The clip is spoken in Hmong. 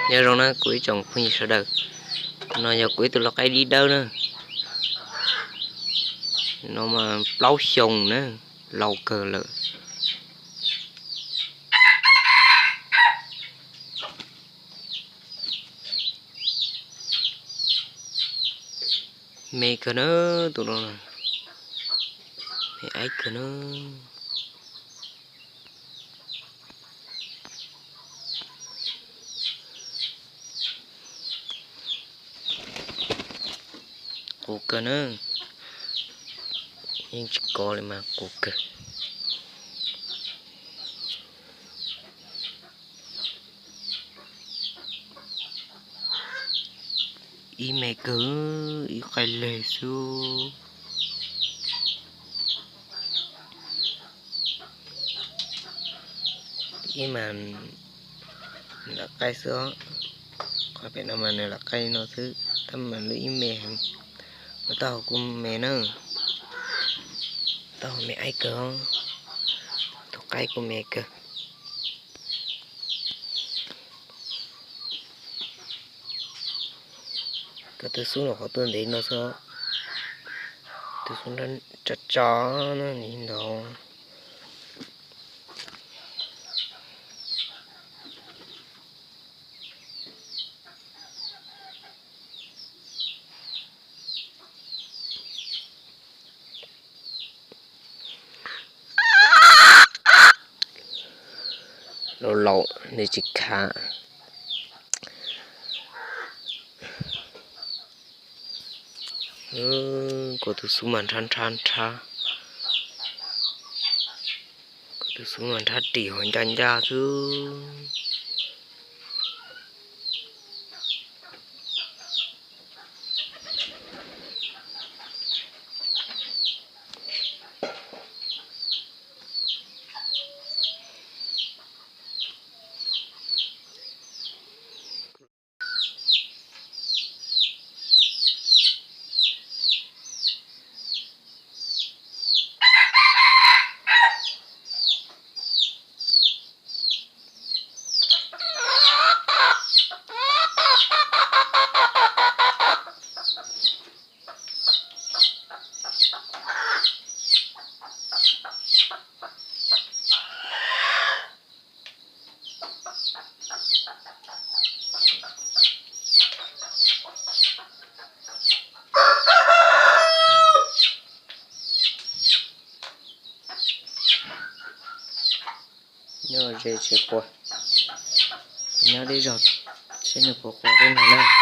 Nyob zoo na kuv ib tsoom phooj ywg sawv daws, no yog kuv ib tug lau qaib dib dawb na, no mas plaub xyoos na, laus kawg lawm. Me kawg na, tus no me aib kawg na. Qus kawg na, yeej tsis kov li mas qus kawg. Ib me kawg, ib qaij leg xwb. Ib mas nws lam qaij xwb os, qhov pem no mas nws lam qaij no xwb, tab mas lub ib me heev. Lub taub hau kuj me na, taub hau me aib kawg, tus qaib kuj me kawg. Koj twb xub nram qhov tuaj ntev no xwb, twb xub tso tso na li ntawd. Laus laus nws tsis khav. Koj tus xub mas nrhab nrhab nrhab, koj tus xub mas nrhab ris hauv ncaj ncaj xwb. Nyob ze tsis quaj, nyob deb zog saib nws puas quaj peb nag na.